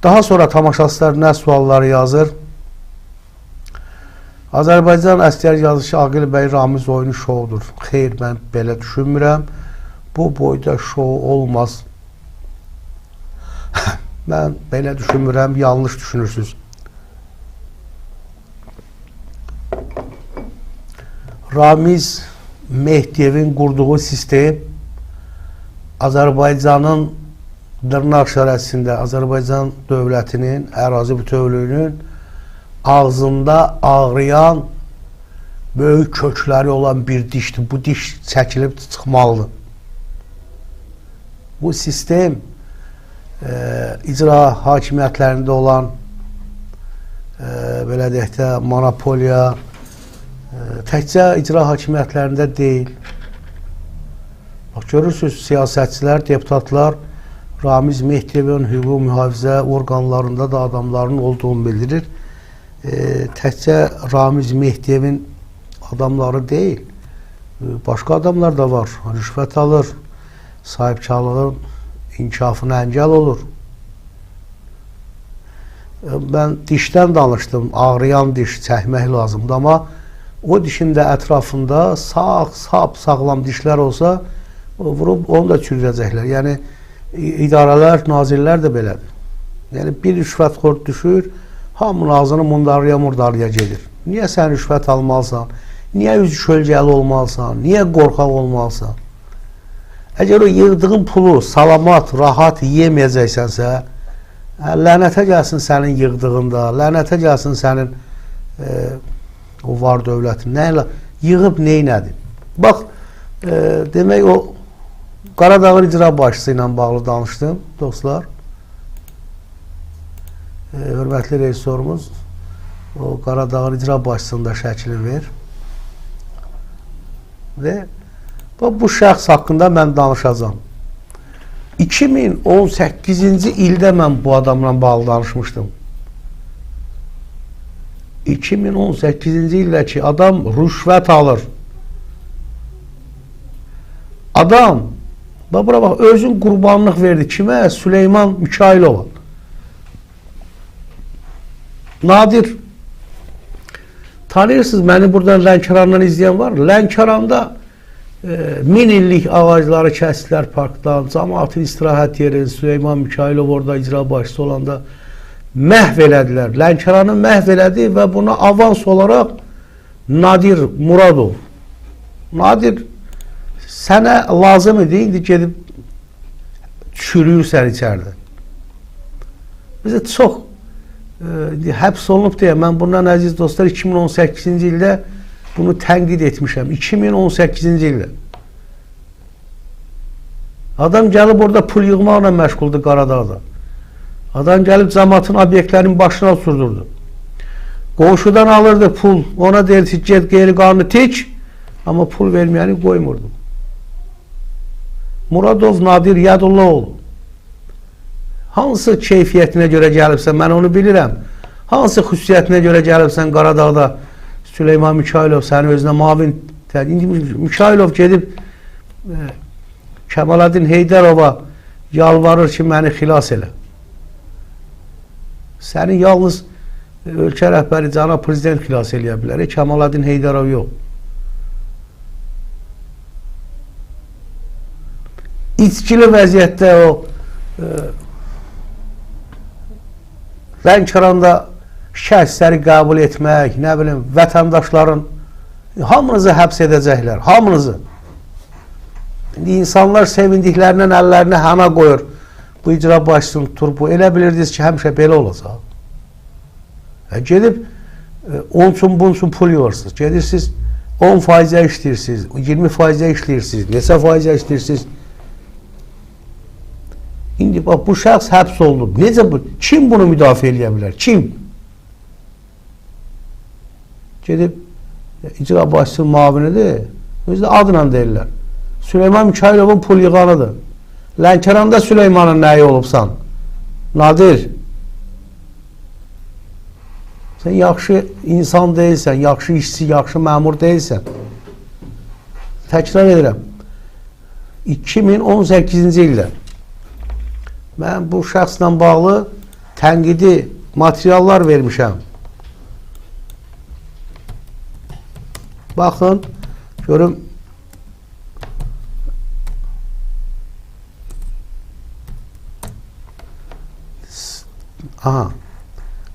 Daha sonra tamaşaçılar nə sualları yazır? Azərbaycan əsgər yazışı Aqil bəy Ramiz oyunu şoudur. Xeyr, mən belə düşünmürəm. Bu boyda şou olmaz. Mən belə düşünmürəm, yanlış düşünürsünüz. Ramiz Mehdiyevin qurduğu sistem Azərbaycanın dırnaq işarəsində Azərbaycan dövlətinin, ərazi bütövlüyünün ağzında ağrıyan böyük kökləri olan bir dişdir. Bu diş çəkilib çıxmalıdır. Bu sistem icra hakimiyyətlərində olan belə deyək də monopoliya təkcə icra hakimiyyətlərində deyil. Bax, görürsünüz, siyasətçilər, deputatlar Ramiz Mehdiyevin hüquq mühafizə orqanlarında da adamların olduğunu bildirir. Təkcə Ramiz Mehdiyevin adamları deyil, başqa adamlar da var. Rüşvət alır, sahibkarlığın inkişafına əngəl olur. Mən dişdən danışdım, ağrıyan diş çəkmək lazımdır, amma o dişin də ətrafında sağ, sap, sağlam dişlər olsa, vurub onu da çürüdəcəklər. Yəni, idarələr, nazirlər də belədir. Yəni, bir rüşvətxor düşür, hamının ağzını mundarlıya murdarlıya gedir. Niyə sən rüşvət almalısan? Niyə üz kölgəli olmalısan? Niyə qorxaq olmalısan? Əgər o yığdığın pulu salamat, rahat yeməyəcəksənsə, lənətə gəlsin sənin yığdığında, lənətə gəlsin sənin o var dövlətin. Nə ilə yığıb neynədi? Bax, demək o Qaradağın icra başçısı ilə bağlı danışdım, dostlar. Hörmətli rejissorumuz, o Qaradağın icra başçısının da şəklini ver. Və bu şəxs haqqında mən danışacağam. 2018-ci ildə mən bu adamla bağlı danışmışdım. 2018-ci ildə ki, adam rüşvət alır. Adam, bax, bura bax, özün qurbanlıq verdi. Kimə? Süleyman Mikailova. Nadir, tanıyırsınız, məni buradan Lənkərandan izləyən var. Lənkəranda 1000 illik ağacları kəsdilər parkdan, cəmaatın istirahət yeri, Süleyman Mikailov orada icra başçısı olanda məhv elədilər. Lənkəranı məhv elədi və buna avans olaraq Nadir Muradov. Nadir, sənə lazım idi, indi gedib çürüyürsən içəridə. Bizə çox həbs olunub deyə mən bundan, əziz dostlar, 2018-ci ildə bunu tənqid etmişəm. 2018-ci ildə. Adam gəlib orada pul yığmaqla məşğuldur Qaradağda. Adam gəlib cəmaatın obyektlərinin başına osurdurdu. Qonşudan alırdı pul, ona deyirdi ki, get qeyri-qanuni tik, amma pul verməyəni qoymurdu. Muradov Nadir Yadullaoğlu. Hansı keyfiyyətinə görə gəlibsən, mən onu bilirəm. Hansı xüsusiyyətinə görə gəlibsən Qaradağda Süleyman Mikailov səni özünə mavin. İndi Mikailov gedib Kəmaləddin Heydərova yalvarır ki, məni xilas elə. Səni yalnız ölkə rəhbəri cənab prezident xilas eləyə bilər. Kəmaləddin Heydərov yox. İçkili vəziyyətdə o Lənkəranda şəxsləri qəbul etmək, nə bilim, vətəndaşların hamınızı həbs edəcəklər, hamınızı. İndi insanlar sevindiklərindən əllərini hana qoyur. Bu icra başçısını tutur, bu. Elə bilirdiniz ki, həmişə belə olacaq. Gedib onun üçün, bunun üçün pul yığırsınız. Gedirsiniz 10%-ə işləyirsiniz, 20%-ə işləyirsiniz, neçə faizə işləyirsiniz. İndi bax, bu şəxs həbs olunub. Necə bu? Kim bunu müdafiə eləyə bilər? Kim? Gedib icra başçısının mavinidir. Özü də adla deyirlər. Süleyman Mikailovun pul yığanıdır. Lənkəranda Süleymanın nəyi olubsan? Nadir, sən yaxşı insan deyilsən, yaxşı işçi, yaxşı məmur deyilsən. Təkrar edirəm. 2018-ci ildə mən bu şəxslə bağlı tənqidi materiallar vermişəm. Baxın, görüm. Aha.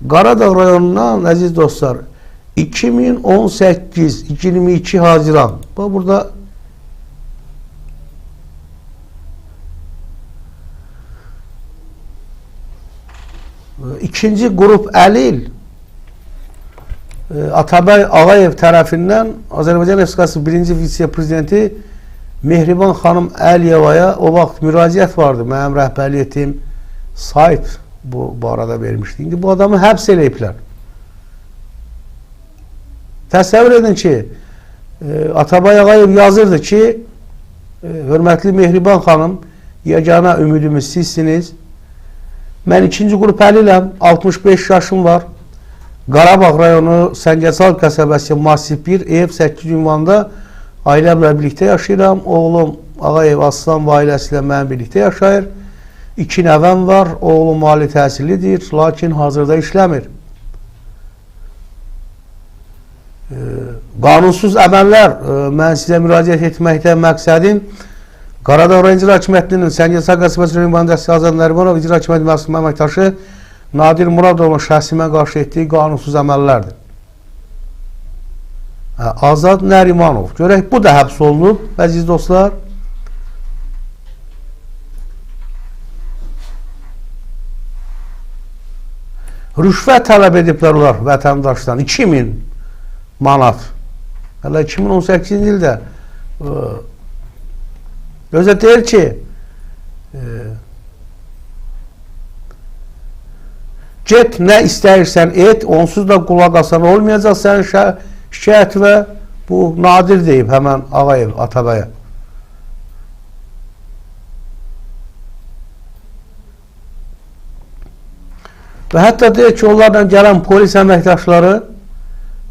Qaradağ rayonundan əziz dostlar 2018 22 Haziran. Bax burada ikinci qrup əlil Atabəy Ağayev tərəfindən Azərbaycan Respublikası birinci vitse-prezidenti Mehriban xanım Əliyevaya o vaxt müraciət vardı. Mənim rəhbərlik etdiyim sayt bu barədə vermişdi. İndi bu adamı həbs eləyiblər. Təsəvvür edin ki, Atabəy Ağayev yazırdı ki, hörmətli Mehriban xanım, yeganə ümidimiz sizsiniz. Mən ikinci qrup əliləm, 65 yaşım var. Qarabağ rayonu Səngəsal qəsəbəsi Masif 1, ev 8 ünvanda ailəmlə birlikdə yaşayıram. Oğlum Ağayev Aslan və ailəsi ilə mənim birlikdə yaşayır. 2 nəvəm var, oğlum ali təhsillidir, lakin hazırda işləmir. Qanunsuz əməllər, mən sizə müraciət etməkdə məqsədim Qaradağ rayon İcra Hakimiyyətinin Səngəsal qəsəbəsi rayon mühəndisi Azad Nərimanov İcra Hakimiyyəti məsul əməkdaşı Nadir Muradovun şəxsimə qarşı etdiyi qanunsuz əməllərdir. Azad Nərimanov. Görək, bu da həbs olunub, əziz dostlar. Rüşvət tələb ediblər onlar vətəndaşdan. 2000 manat. Hələ 2018-ci ildə özə deyir ki, get nə istəyirsən et, onsuz da qulaq asan olmayacaq sənin şikayət və bu Nadir deyib həmən Ağayev Atabəyə. Və hətta deyir ki, onlarla gələn polis əməkdaşları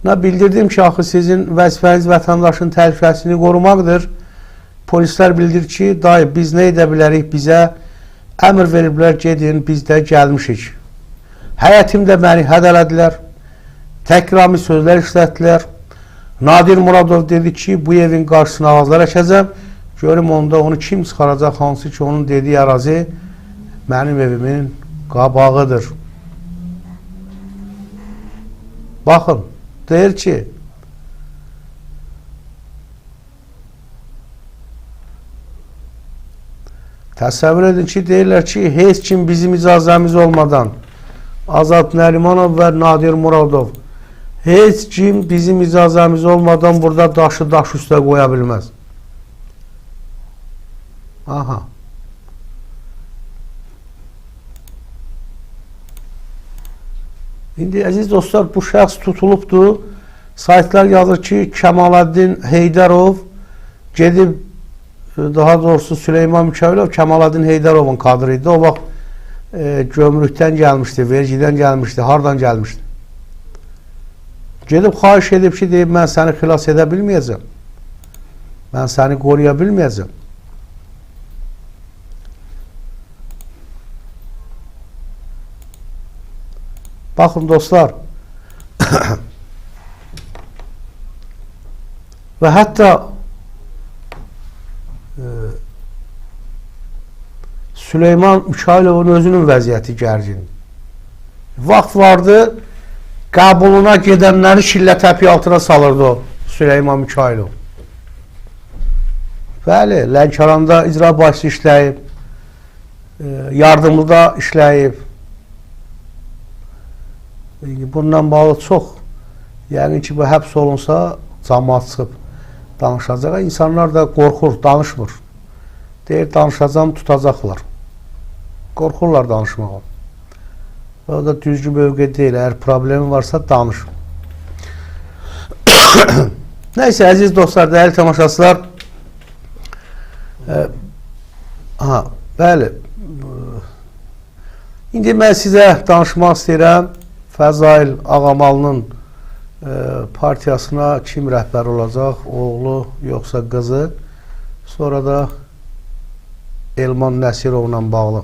bildirdim ki, axı sizin vəzifəniz vətəndaşın təhlükəsini qorumaqdır. Polislər bildirir ki, dayı biz nə edə bilərik, bizə əmr veriblər, gedin, biz də gəlmişik. Həyətimdə məni hədələdilər, təkrami sözlər işlətdilər. Nadir Muradov dedi ki, bu evin qarşısına ağaclar əkəcəm, görüm onda onu kim çıxaracaq, hansı ki onun dediyi ərazi mənim evimin qabağıdır. Baxın, deyir ki, təsəvvür edin ki, deyirlər ki, heç kim bizim icazəmiz olmadan Azad Nərimanov və Nadir Muradov heç kim bizim icazəmiz olmadan burada daşı daş üstə qoya bilməz. Aha. İndi əziz dostlar, bu şəxs tutulubdur. Saytlar yazır ki, Kəmaləddin Heydərov gedib, daha doğrusu Süleyman Mikailov Kəmaləddin Heydərovun kadrı idi. O vaxt gömrükdən gəlmişdi, vergidən gəlmişdi, hardan gəlmişdi. Gedib xahiş edib ki, deyib, mən səni xilas edə bilməyəcəm. Mən səni qoruya bilməyəcəm. Baxın dostlar. Və hətta Süleyman Mikayılovun özünün vəziyyəti gərgin. Vaxt vardı, qəbuluna gedənləri şillə təpiyi altına salırdı o Süleyman Mikayılov. Bəli, Lənkəranda icra başçısı işləyib, yardımlıda işləyib. Bununla bağlı çox, yəqin ki, bu həbs olunsa, camaat çıxıb danışacaq. İnsanlar da qorxur, danışmır. Deyir, danışacam, tutacaqlar. Qorxurlar danışmağa. O da düzgün mövqe deyil. Əgər problemi varsa danış. Nəysə, əziz dostlar, dəyərli tamaşaçılar. Bəli. İndi mən sizə danışmaq istəyirəm. Fəzail Ağamalının partiyasına kim rəhbər olacaq? Oğlu yoxsa qızı? Sonra da Elman Nəsirovla bağlı.